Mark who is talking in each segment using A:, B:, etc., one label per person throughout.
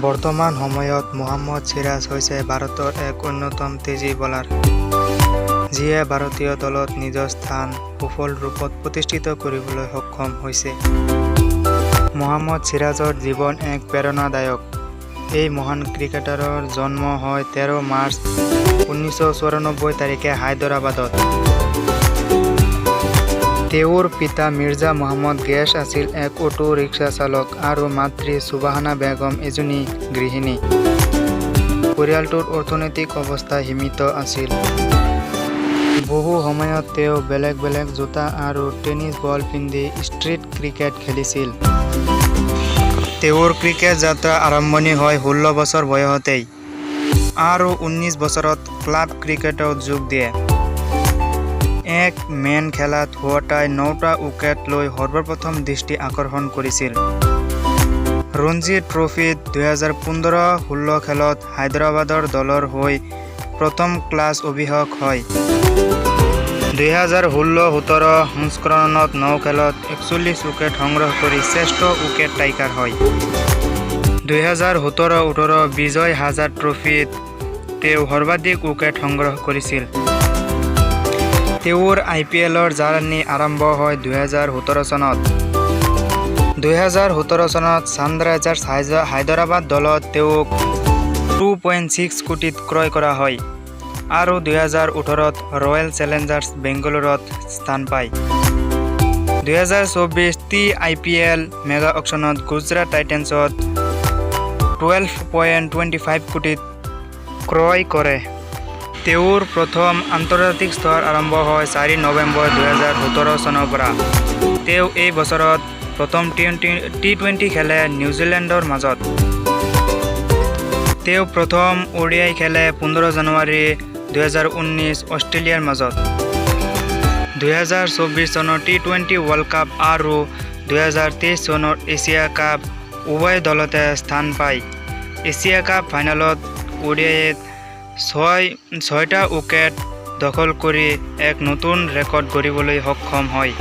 A: বৰ্তমান সময়ত মহম্মদ চিৰাজ হৈছে ভাৰতৰ এক অন্যতম তেজী বলাৰ, যিয়ে ভাৰতীয় দলত নিজৰ স্থান সফল ৰূপত প্ৰতিষ্ঠিত কৰিবলৈ সক্ষম হৈছে। মহম্মদ চিৰাজৰ জীৱন এক প্ৰেৰণাদায়ক। এই মহান ক্ৰিকেটাৰৰ জন্ম হয় 13 মাৰ্চ 1994 তাৰিখে হায়দৰাবাদত। তেওঁৰ পিতা মিৰ্জা মহম্মদ গেছ আছিল এক অটো ৰিক্সা চালক আৰু মাতৃ সুবাহানা বেগম এজনী গৃহিণী। পৰিয়ালটোৰ অৰ্থনৈতিক অৱস্থা সীমিত আছিল। বহু সময়ত তেওঁ বেলেগ বেলেগ জোতা আৰু টেনিছ বল পিন্ধি ষ্ট্ৰীট ক্ৰিকেট খেলিছিল। তেওঁৰ ক্ৰিকেট যাত্ৰা আৰম্ভণি হয় 16 বছৰ বয়সতেই আৰু 19 বছৰত ক্লাব ক্ৰিকেটত যোগ দিয়ে। এক মেন খেলাত হোৱাটাই নটা উইকেট লৈ সৰ্বপ্ৰথম দৃষ্টি আকৰ্ষণ কৰিছিল। ৰঞ্জী ট্ৰফীত 2015-16 খেলত হায়দৰাবাদৰ দলৰ হৈ প্ৰথম ক্লাছ অভিষেক হয়। 2016-17 সংস্কৰণত ন খেলত 41 উইকেট সংগ্ৰহ কৰি শ্ৰেষ্ঠ উইকেট টেকাৰ হয়। 2017-18 বিজয় হাজাৰে ট্ৰফীত তেওঁ সৰ্বাধিক উইকেট সংগ্ৰহ কৰিছিল। তেওঁৰ আই পি এলৰ জাৰ্ণি আৰম্ভ হয় 2017 চনত। 2017 চনত ছানৰাইজাৰ্ছ হায়দৰাবাদ দলত তেওঁক 2.6 কোটিত ক্ৰয় কৰা হয় আৰু 2018ত ৰয়েল চেলেঞ্জাৰ্ছ বেংগালুৰুত স্থান পায়। 2024 টি আই পি এল মেগা অকশ্যনত গুজৰাট টাইটেন্সত 12.25 কোটিত ক্ৰয় কৰে। তেওঁৰ প্ৰথম আন্তৰ্জাতিক স্তৰ আৰম্ভ হয় 4 নৱেম্বৰ 2017 চনৰ পৰা। তেওঁ এই বছৰত প্ৰথম টি টুৱেণ্টি খেলে নিউজিলেণ্ডৰ মাজত। তেওঁ প্ৰথম অ' ডি আই খেলে 15 জানুৱাৰী 2019 অষ্ট্ৰেলিয়াৰ মাজত। 2024 চনৰ টি টুৱেণ্টি ৱৰ্ল্ড কাপ আৰু 2023 চনৰ এছিয়া কাপ উভয় দলতে স্থান পায়। এছিয়া কাপ ফাইনেলত অ' ডি আইত ছয়টা উইকেট দখল কৰি এক নতুন ৰেকৰ্ড গঢ়িবলৈ সক্ষম হয়।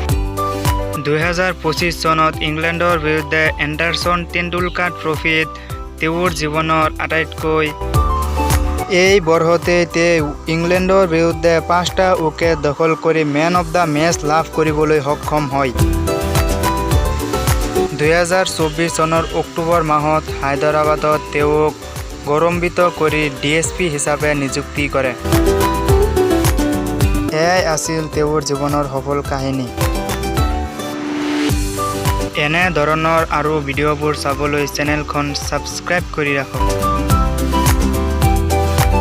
A: 2025 চনত ইংলেণ্ডৰ বিৰুদ্ধে এণ্ডাৰছন টেণ্ডুলকাৰ ট্ৰফীত তেওঁৰ জীৱনৰ আটাইতকৈ এই বৰ্ষতেই তেওঁ ইংলেণ্ডৰ বিৰুদ্ধে পাঁচটা উইকেট দখল কৰি মেন অৱ the match লাভ কৰিবলৈ সক্ষম হয়। 2024 চনৰ অক্টোবৰ মাহত হায়দৰাবাদত তেওঁক গৌৰৱান্বিত কৰি ডি এছ পি হিচাপে নিযুক্তি কৰে। এয়াই আছিল তেওঁৰ জীৱনৰ সফল কাহিনী। এনে ধৰণৰ আৰু ভিডিঅ'বোৰ চাবলৈ চেনেলখন ছাবস্ক্ৰাইব কৰি ৰাখক।